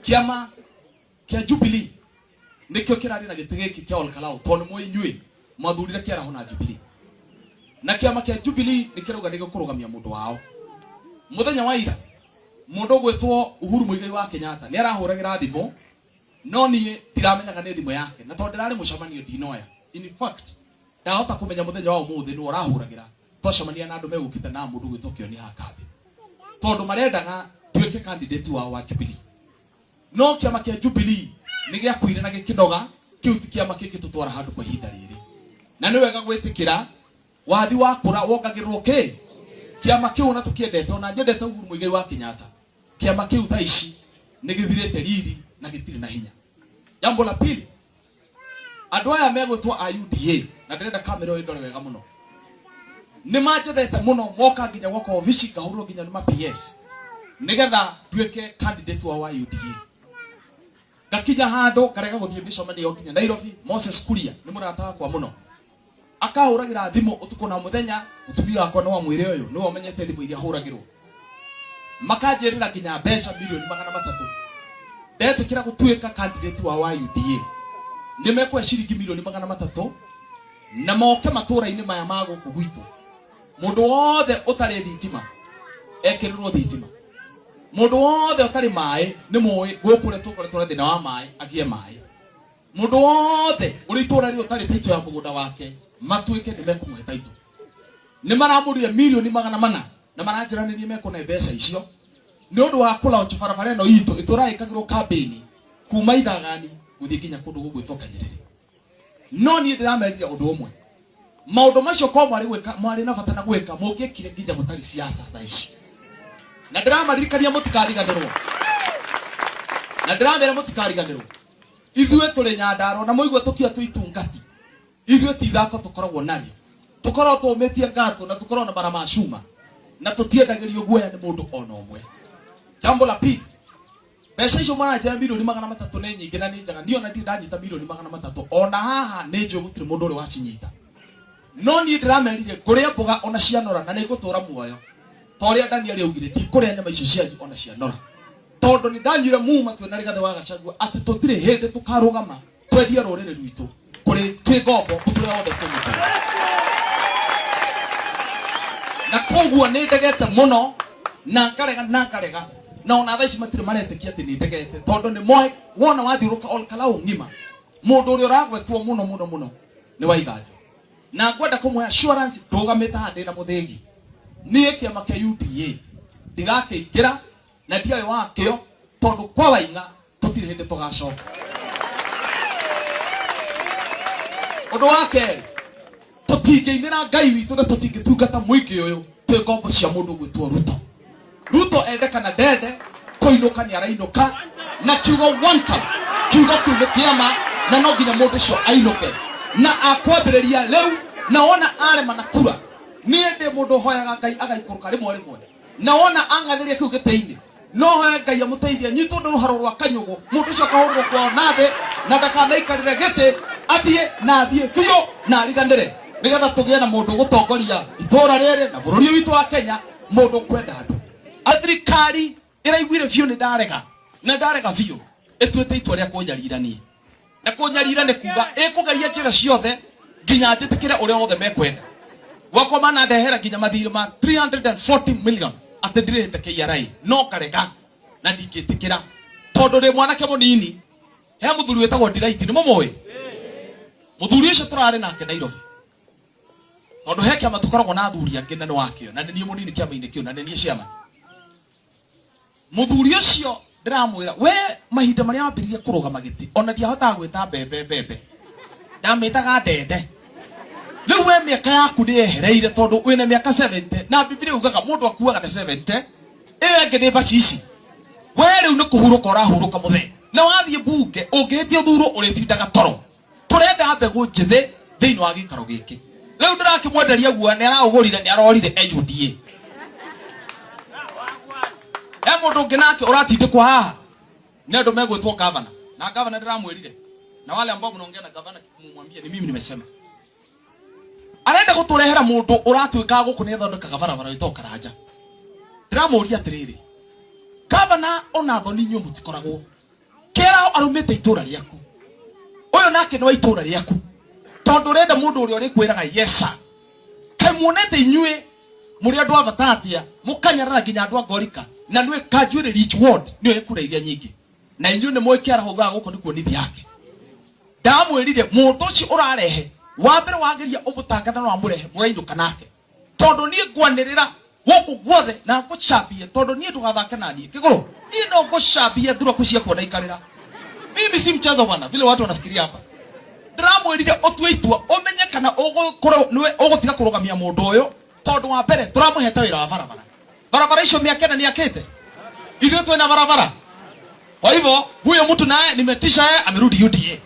Kĩama kĩa Jubilee nĩkĩo kĩrarĩ na gĩtĩ gĩkĩ kĩa Olkalau, tondũ nĩ mũĩ inyuĩ mwathurire kĩaraho na Jubilee, na kĩama kĩa Jubilee nĩ kĩrauga nĩ gĩkũrũgamia mũndũ wao. Mũthenya wa ira mũndũ ũgwĩtwo Uhuru Muigai wa Kenyatta nĩ arahũragĩra thimũ, no niĩ ndiramenyaga nĩ thimũ yake, na tondũ ndĩrarĩ mũcemanio ndinoya. In fact, ndahota kũmenya mũthenya wa ũmũthĩ nĩwe ũrahũragĩra, twacemania na andũ megũkĩte na mũndũ ũgwĩtwo Kĩoni haha kambĩ, tondũ marendaga nduĩke candidate wao wa Jubilee. No kĩama kĩa Jubilee nĩ gĩakuire na gĩkĩnoga, kĩu ti kĩama kĩngĩtũtwara handũ kwa ihinda rĩrĩ. Na nĩ wega gwĩtĩkĩra wathi wakũra wongagĩrĩrwo kĩ kĩama kĩu, ona tũkĩendete, ona nyendete Uhuru Muigai wa Kenyatta, kĩama kĩu thaa ici nĩ gĩthirĩte riri na gĩtirĩ na hinya. Jambo la pili, andũ aya megwĩtwo a UDA, na ndĩrenda kamera ĩyo ĩndore wega mũno, nĩ manjethete mũno, moka nginya gwakwa obici, ngahũrwo nginya nĩ ma PS nĩgetha nduĩke candidate wao wa UDA. Ngakinya handũ ngarega gũthiĩ mĩcemanio nginya Nairobi. Moses Kuria nĩ mũrata wakwa mũno, akahũragĩra thimũ ũtukũ na mũthenya. Mũtumia wakwa no amwĩre ũyũ nĩwe ũmenyete thimũ iria hũragĩrwo. Makanjĩrĩra nginya mbeca 300,000,000 ndetĩkĩra gũtuĩka candidate wa wa UDA, nĩ mekũhe ciringi 300,000,000 na moke matũũra-inĩ maya ma gũkũ gwitũ, mũndũ wothe ũtarĩ thitima ekĩrĩrwo thitima, mũndũ wothe ũtarĩ maĩ, nĩ mũĩ gũkũ ũrĩa tũkoretwo na thĩna wa maĩ, agĩe maĩ, mũndũ wothe ũrĩ itũũra rĩrĩ ũtarĩ taito ya mũgũnda wake matuĩke nĩ mekũmũhe taito. Nĩ maramũrire 400,000,000 na maranjĩra nĩ niĩ mekũne mbeca icio nĩ ũndũ wa kũlaunch barabara ĩno itũ ĩtũraga ĩkagĩrwo kambĩni kuma Ithagani gũthiĩ nginya kũndũ gũgwĩtwo Kanyerere. No niĩ ndĩramerire ũndũ ũmwe, maũndũ macio ko mwarĩ gwĩka, mwarĩ na bata na gwĩka, mũngĩekire nginya mũtarĩ siasa thaa ici. Na ndĩramaririkania mũtikariganĩrwo, na ndĩramera mũtikariganĩrwo, ithuĩ tũrĩ Nyandarua na mũigue tũkiuga twĩ itungati, ithuĩ ti ithako tũkoragwo narĩo, tũkoragwo tũmĩtie ngatũ na tũkoragwo na mara ma cuma na tũtiendagĩrio guoya nĩ mũndũ ona ũmwe. Jambo la pili, mbeca icio maranjĩra 300,000,000 nĩ nyingĩ na nĩ njega. Niĩ ona ndirĩ ndanyita 300,000,000, ona haha nĩ njũĩ gũtirĩ mũndũ ũrĩ wacinyita. No niĩ ndĩramerire ngũrĩa mboga ona cianora na nĩ ngũtũra muoyo, ta ũrĩa Daniel augire, ndikũrĩa nyama icio cianyu ona cianora, tondũ nĩ ndanyuire muma twĩna Rigathĩ wa Gachagua atĩ tũtirĩ hĩndĩ tũkarũgama twendie rũrĩrĩ rwitũ kũrĩ twĩ ngombo ũtũrĩa wothe tũmũtũra. Na koguo nĩ ndegete mũno na ngarega na ngarega, na ona thaa ici matirĩ maretĩkia atĩ nĩ ndegete, tondũ nĩ moĩ wona wathiũrũka Olkalau ng'ima, mũndũ ũrĩa ũragwetwo mũno mũno mũno nĩ Waiganjo. Na ngwenda kũmũhe assurance ndũgamĩte haha ndĩ na mũthĩgi, niĩ kĩama kĩa UDA ndigakĩingĩra na ndiarĩ wakĩo, tondũ kwa Waing'a tũtirĩ hĩndĩ tũgacoka. Ũndũ wa kerĩ, tũtingĩinĩra Ngai witũ na tũtingĩtungata mũingĩ ũyũ twĩ ngombo cia mũndũ ũgwĩtwo Ruto. Ruto ende kana ndende, kũinũka nĩ arainũka, na kiugo one term, kiugo kĩu nĩ kĩama, na no nginya mũndũ ũcio ainũke na akwambĩrĩria rĩu. Na wona arema na kura, niĩ ndĩ mũndũ ũhoyaga Ngai agaikũrũka rĩmwe rĩmwe, na wona ang'athĩria kĩu gĩtĩ-inĩ, no hoya Ngai amũteithie anyitwo nĩ rũharo rwa kanyũgũ, mũndũ ũcio akahũrĩrwo kwao na thĩ na ndakanaikarĩre gĩtĩ, athiĩ na athiĩ biũ na ariganĩre, nĩgetha tũgĩe na mũndũ ũgũtongoria itũũra rĩrĩ na bũrũri ũyũ witũ wa Kenya, mũndũ ũkwenda andũ. A thirikari ĩraiguire biũ nĩ ndarega, na ndarega biũ, ĩtuĩte itua rĩa kũnyarira niĩ. Na kũnyarira nĩ kuga ĩkũgeria njĩra ciothe nginya njĩtĩkĩre ũrĩa wothe mekwenda. Gwakwa manandehera nginya mathirĩ ma 340 million atĩ ndirĩhĩte KRA, no ngarega na ndingĩtĩkĩra, tondũ ndĩ mwanake mũnini. He mũthuri wĩtagwo Delight, nĩ mũmũĩ mũthuri ũcio? Tũrarĩ nake Nairobi, tondũ he kĩama tũkoragwo na athuri angĩ na nĩ wakĩo, na nĩ niĩ mũnini kĩama-inĩ kĩu na nĩ niĩ chairman. Mũthuri ũcio ndĩramwĩra, we mahinda marĩa wambĩrĩrie kũrũgama gĩtĩ, ona ndiahotaga gwĩta mbembe mbembe, ndamĩtaga ndende. Rĩu we mĩaka yaku nĩ yehereire, tondũ wĩna mĩaka 70, na Biblia yugaga mũndũ akuaga na 70, ĩyo ĩngĩ nĩ bacici. We rĩu nĩ kũhurũka ũrahurũka mũthee, na wathiĩ mbunge ũngĩhĩtia ũthurwo ũrĩtindaga toro. Tũrenda mbegũ njĩthĩ thĩinĩ wa gĩikaro gĩkĩ. Rĩu ndĩrakĩmwenderia guoya, nĩ araũgũrire, nĩ arorire e UDA. He mũndũ ũngĩ nake ũratindĩkwo haha nĩ andũ megwĩtwo gavana, na gavana ndĩramwĩrire, na wale ambao mnaongea na gavana mumwambie ni mimi nimesema. Arenda gũtũrehera mũndũ ũratuĩka gũkũ nĩ athondekaga barabara wĩtagwo Karanja. Ndĩramũria atĩrĩrĩ, gavana, ona thoni inyuĩ mũtikoragwo. Kĩaraho arumĩte itũra rĩaku, ũyũ nake nĩ wa itũra rĩaku, tondũ ũrenda mũndũ ũrĩa ũrĩkwĩraga yes sir. Kaĩ muonete inyuĩ mũrĩ andũ a bata atĩa, mũkanyarara nginya andũ a Ngorika, na nĩwe Kanjuĩrĩ Rich Ward nĩyo ĩkura iria nyingĩ, na inyuĩ nĩ mũĩ Kĩaraho ugaga gũkũ nĩkuo nithi yake. Ndamwĩrire mũndũ ũcio ũrarehe wa mbere wageria ũmũtangatha na wamũrehe mũrainũka nake, tondũ niĩ ngwanĩrĩra gũkũ guothe na ngũcambie, tondũ niĩ ndũgathake na niĩ kĩgũrũ, niĩ no ngũcambie thuraku ciakwa ndaikarĩra. Mimi si mchezo bwana, vile watu wanafikiria hapa. Ndĩramwĩrire ũtue itua, ũmenye kana nĩwe ũgũtiga kũrũgamia mũndũ ũyũ, tondũ wa mbere tũramũhete wĩra wa barabara. Barabara icio mĩaka ĩna nĩakĩte, ithuĩ twĩna barabara. Kwa hivyo huyo mtu naye nimetisha yeye amerudi UDA.